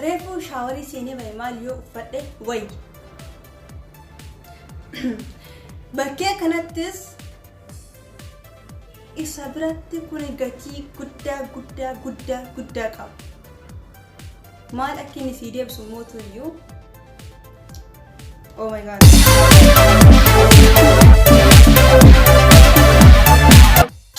Reefuu shaawarii seenee bahe maal yoo uffadhe wayya. Bakkee kanattis isa biratti kun gatii guddaa guddaa guddaa guddaa qaba. Maal akka inni sii deebisu mootuyyuu. Oh my God.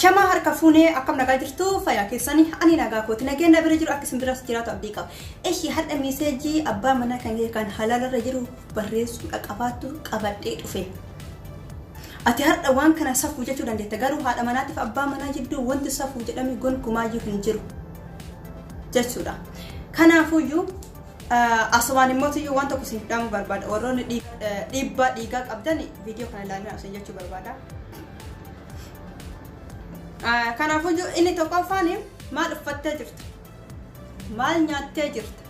Shamaa harka fuunee, akkam nagaa jirtu? Fayyaa keessanii? Ani nagaa kooti, nageenya bira jiru akka isin biras jiraatu abdii qaba. Eshi, har'a message abbaa manaa kan kee kan halaalarra jiru barreessuudha qabaattu qabadhee dhufe. Ati har'a waan kana safuu jechuu dandeetta, garuu haadha manaatiif abbaa manaa jidduu wanti safuu jedhame gonkumaayyuu hin jiru jechuudha. Kanaafuyyuu asumaan immoo tuyyuu waan tokko isiniif dhaamuu barbaada. Warroonni dhiibbaa dhiigaa qabdan viidiyoo kana ilaalina isin jechuu barbaada. Kanaafuu inni tokkoffaan, maal uffattee jirta? Maal nyaattee jirta?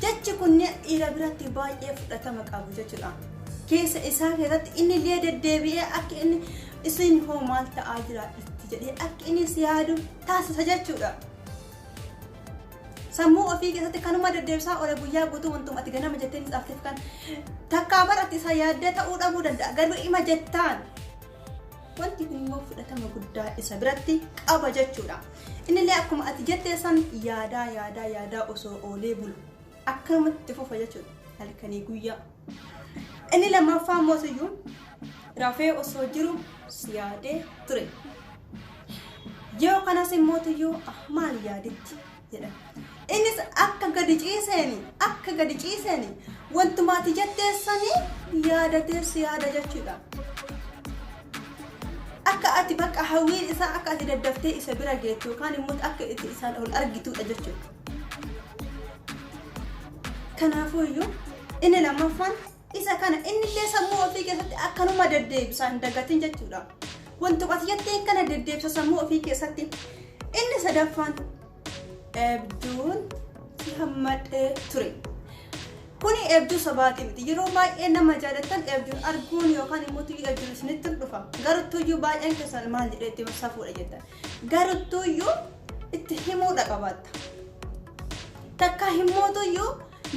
Jechi kunneen dhiira biratti baay'ee fudhatama qabu jechuudha. Keessa isaa keessatti inni illee deddeebi'ee akka inni isin hoo maal ta'aa jira itti jedhee akka inni si yaadu taasisa jechuudha. Sammuu ofii keessatti kanuma deddeebisaa oole guyyaa guutuu. Wantuma ati ganama jettee ni xaafteef kan takkaa baratti isa yaaddee ta'uu dhabuu danda'a. Garuu ima jettaan. Wanti kun immoo fudhatama guddaa isa biratti qaba jechuudha. Innillee akkuma ati jettee san yaadaa yaadaa yaadaa osoo oolee bulu akkanumatti itti fufa jechuudha halkanii guyyaa. Inni lammaffaa immoo rafee osoo jiru si yaadee ture. Yoo kanas immoo tuyyuu maal yaaditti jedha. Innis akka gadi ciiseeni wantuma ati jettee sanii yaadatee si yaada jechuudha. Akka ati bakka hawwiin isaa akka ati daddaftee isa bira geettu yookaan immoo akka itti isaan ol argitudha jechuudha. Kanaafuu iyyuu inni lammaffaan isa kana. Inni illee sammuu ofii keessatti akkanuma deddeebisa, hin dagatin jechuudha. Wantuma ati jettee kana deddeebisa sammuu ofii keessatti. Inni sadaffaan, eebjuun si hammadhee ture. Kuni eebjuu sobaati miti. Yeroo baay'ee nama jaalattan eebjuun arguun yookaan immoo tuyyuu eebjuun isinitti dhufa. Garuttuyyuu baay'een keessan maal jedhee itti safuudha jettan. Garuttuyyuu itti himuudha qabaatta. Takka himmootuyyuu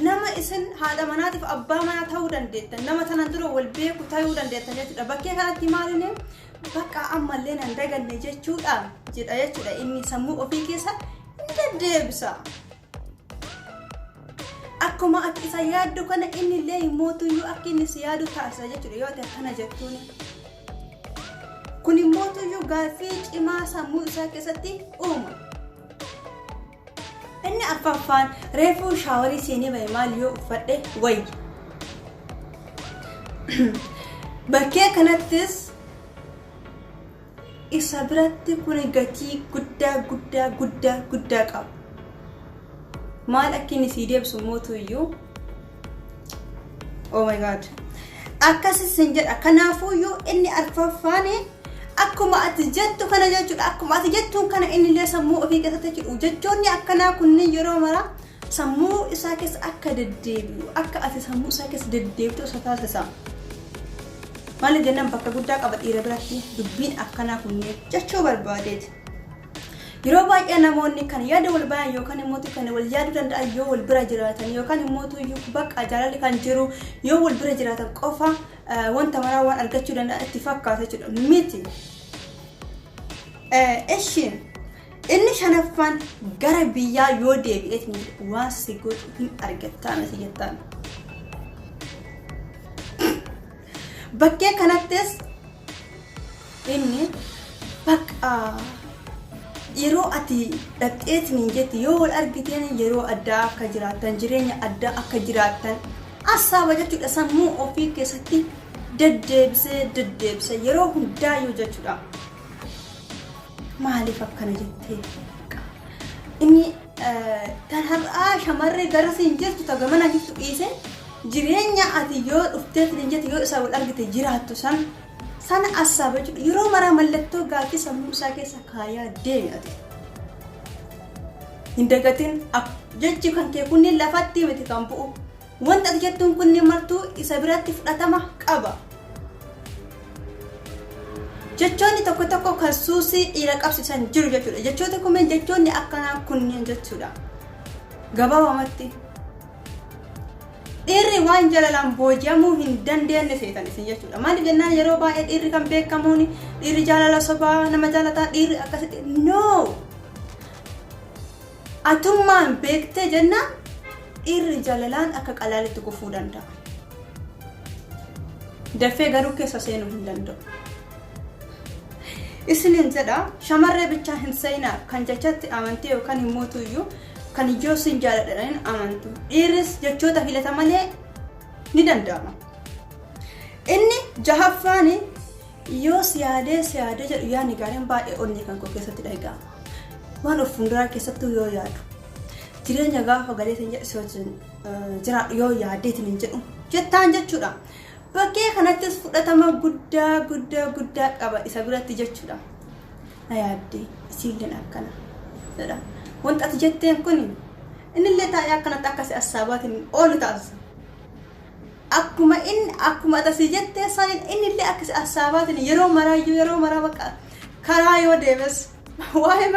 nama isin haadha manaatiif abbaa manaa ta'uu dandeettan, nama tanan dura wal beeku ta'uu dandeettan jechuudha. Bakkee kanatti maaliin bakka ammallee nan daganne jechuudha jedha jechuudha. Inni sammuu ofii keessa hin deddeebisa. Akkuma ati isa yaaddu kana inni illee himmootuyyuu akka inni si yaadu taasisa jechuudha yoo ati akkana jettuun. Kun immootuyyuu gaaffii cimaa sammuu isaa keessatti uuma. Inni arfaffaan, reefuu shaawarii seenee bahe maal yoo uffadhe wayya. Bakkee kanattis isa biratti kun gatii guddaa guddaa guddaa guddaa qaba. Maal akka inni sii deebisu mootuyyuu. Oh my God. Akkasis hin jedha. Kanaafuyyuu inni arfaffaan akkuma ati jettu kana jechuudha. Akkuma ati jettuun kana inni illee sammuu ofii keessatti jechuudha. Jechoonni akkanaa kunneen yeroo mara sammuu isaa keessa akka deddeebi'u, akka ati sammuu isaa keessa deddeebitu isa taasisa. Maaliif jennaan, bakka guddaa qaba dhiira biratti dubbiin akkanaa kunneen jechuu barbaadeeti. Yeroo baay'ee namoonni kan yaada wal bayan yookaan immoo kan wal yaaduu danda'an yoo wal bira jiraatan, yookaan immoo bakka jaalalli kan jiru yoo wal bira jiraatan qofa wanta maraa waan argachuu danda'an itti fakkaata jechuudha. Miti. Eshi, inni shanaffaan, gara biyyaa yoo deebi'eet waan si godhu hin argattaa miti jettaan. Bakkee kanattis inni bakka yeroo ati dhaqxeetiin jetti yoo wal argiteen yeroo addaa akka jiraattan, jireenya addaa akka jiraattan assaaba jechuudha, sammuu ofii keessatti deddeebisee deddeebisee yeroo hundaayyuu jechuudha. Maaliif akkana jettee? Inni tan har'aa shamarree garasiin jirtu, ta gamana jirtu dhiise, jireenya ati yoo dhufteetiin jette yoo isa wal argite jiraattu san sana assaaba jechuudha. Yeroo maraa mallattoo gaaffii sammuu isaa keessa kaayaa deemi ati. Hin dagatin, jechi kan kee kunniin lafatti miti kan bu'u. Wanta ati jettuun kunniin martuu isa biratti fudhatama qaba. Jechoonni tokko tokko kan suusii dhiira qabsiisan jiru jechuudha. Jechoota kunneen, jechoonni akkanaa kunneen jechuudha. Gabaabamatti Dhiirri waan jaalalaan booji'amuu hin dandeenye seetan isin jechuudha. Maaliif jennaan yeroo baay'ee dhiirri kan beekamuun dhiirri jaalala sobaa nama jaalataa dhiirri akkasitti no. Atummaan beektee jennaan dhiirri jaalalaan akka qalaalitti kufuu danda'a. Dafee garuu keessa seenuu hin danda'u. Isiniin jedha shamarree bichaa hin seenaa kan jechatti amantii yookaan immoo iyyuu kan ijoo sin jaaladhaniin amantu. Dhiirris jechoota filata malee ni danda'ama. Inni jahaffaan yoo siyaadee siyaadee jedhu yaadni gaariin baay'ee onnee kan koo keessatti dhaga'ama. Waan of fuulduraa keessattuu yoo yaadu jireenya gaafa galeetiin jedhu si wajjin jiraadhu yoo yaadeetiin hin jedhu jettaan jechuudha. Bakkee kanattis fudhatama guddaa guddaa guddaa qaba isa biratti jechuudha. Na yaaddee isiilleen akkana jedha. Wanta ati jetteen kun innillee taa'ee akkanatti akkasii assaabaatiin oolu taasisa. Akkuma inni akkuma ati jettee saniin innillee akkasii assaabaatiin yeroo maraayyuu yeroo maraa bakka karaa yoo deemes waa'ee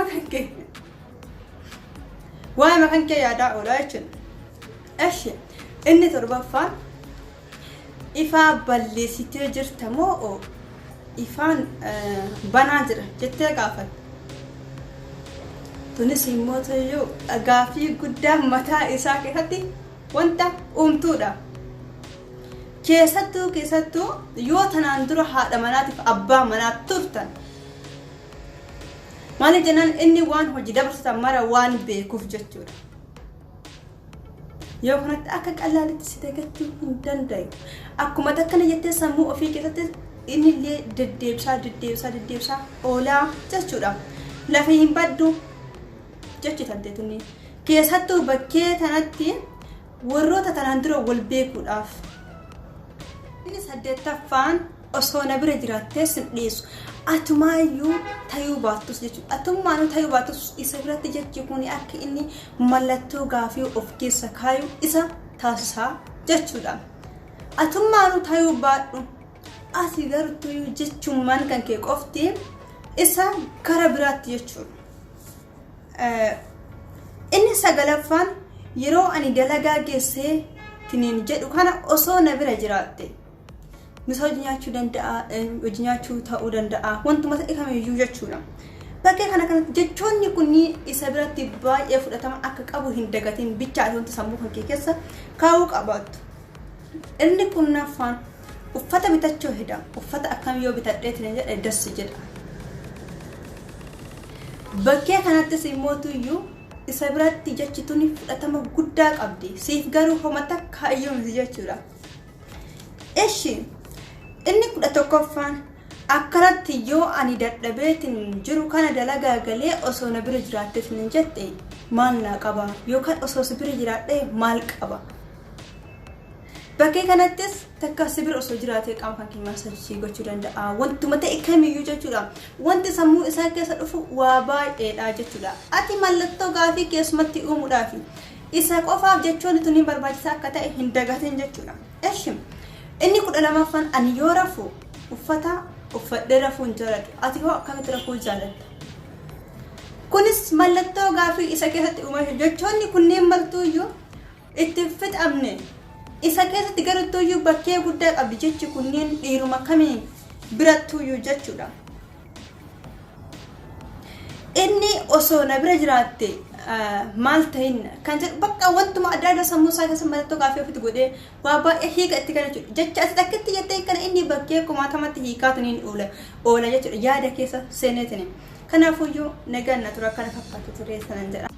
makan kee yaadaa oola jechuudha. Eshi inni torbaffaan ifaa balleessitee jirta moo ifaan banaa jira jettee gaafatte. Tunis immoo iyyuu gaaffii guddaa mataa isaa keessatti wanta uumtuudha. Keessattuu yoo tanaan dura haadha manaatiif abbaa manaa turtan. Maaliif jennaan inni waan hojii dabarsatan mara waan beekuuf jechuudha. Yoo kanatti akka qallaalitti si dagachuu hin danda'u. Akkuma takkana jettee sammuu ofii keessatti innillee deddeebisaa oolaa jechuudha. Lafa hin baddu jechi tanteetunni. Keessattuu bakkee tanatti warroota tanaan dura wal beekuudhaaf. Inni saddeettaffaan osoo na bira jiraattee sin dhiisu. Atumaayyuu tayuu baattus jechuudha. Atummaanuu tayuu baattus isa biratti jechi kun akka inni mallattoo gaafii of keessa kaayu isa taasisaa jechuudha. Atummaanuu tayuu baadhu ati gartuu jechummaan kan kee qofti isa gara biraatti jechuudha. Inni sagalaffaan yeroo ani dalagaa geessee tiniin jedhu kana osoo na bira jiraatte. Misa hojii nyaachuu danda'a, hojii nyaachuu ta'uu danda'a, wantuma ta'e kamiyyuu jechuudha. Bakkee kana kanatti jechoonni kunniin isa biratti baay'ee fudhatama akka qabu hin dagatin bichaa wanti sammuu kan kee keessa kaa'uu qabaattu. Inni kurnaffaan uffata bitachuu hida. Uffata akkam yoo bitadheetiin jedhe dassi jedha. Bakkee kanattis immoo iyyuu isa biratti jechi tuni fudhatama guddaa qabdi. Siif garuu homa takka iyyuu miti jechuudha. Eshi inni 11ffaan akkanatti yoo ani dadhabeetiin jiru kana dalagaa galee osoo na bira jiraatteetiin hin jette maal naa qaba yookaan osoo si bira jiraadhee maal qaba. Bakkee kanattis takka si bira osoo jiraatee qaama kan keenyaa sochii gochuu danda'a. Wantuma ta'e kamiyyuu jechuudha. Wanti sammuu isaa keessa dhufu waa baay'eedha jechuudha. Ati mallattoo gaafii keessumatti uumuudhaafi isa qofaaf jechoonni tuni barbaachisaa akka ta'e hin dagatin jechuudha. Eshi inni 12ffaan ani yoo rafu uffata uffadhee rafuu hin jaaladhu. Ati hoo akkamitti rafuu jaalatta? Kunis mallattoo gaafii isa keessatti uumame. Jechoonni kunneen martuuyyuu itti fixamne. Isa keessatti gartuuyyuu bakkee guddaa qabdi jechi kunneen dhiiruma kamiin birattuuyyuu jechuudha. Inni osoo na bira jiraatte maal ta'in kan jedhu bakka wantuma adda addaa sammuu isaa keessa mallattoo gaafii ofitti godhee waa baay'ee hiika itti kana jechuudha. Jecha ati takkitti jettee kana inni bakkee kumaatamatti hiikaatiniin oola jechuudha yaada keessa seeneetini. Kanaafuyyuu nagaan na tura akkana fakkaatu ture sanan jedha.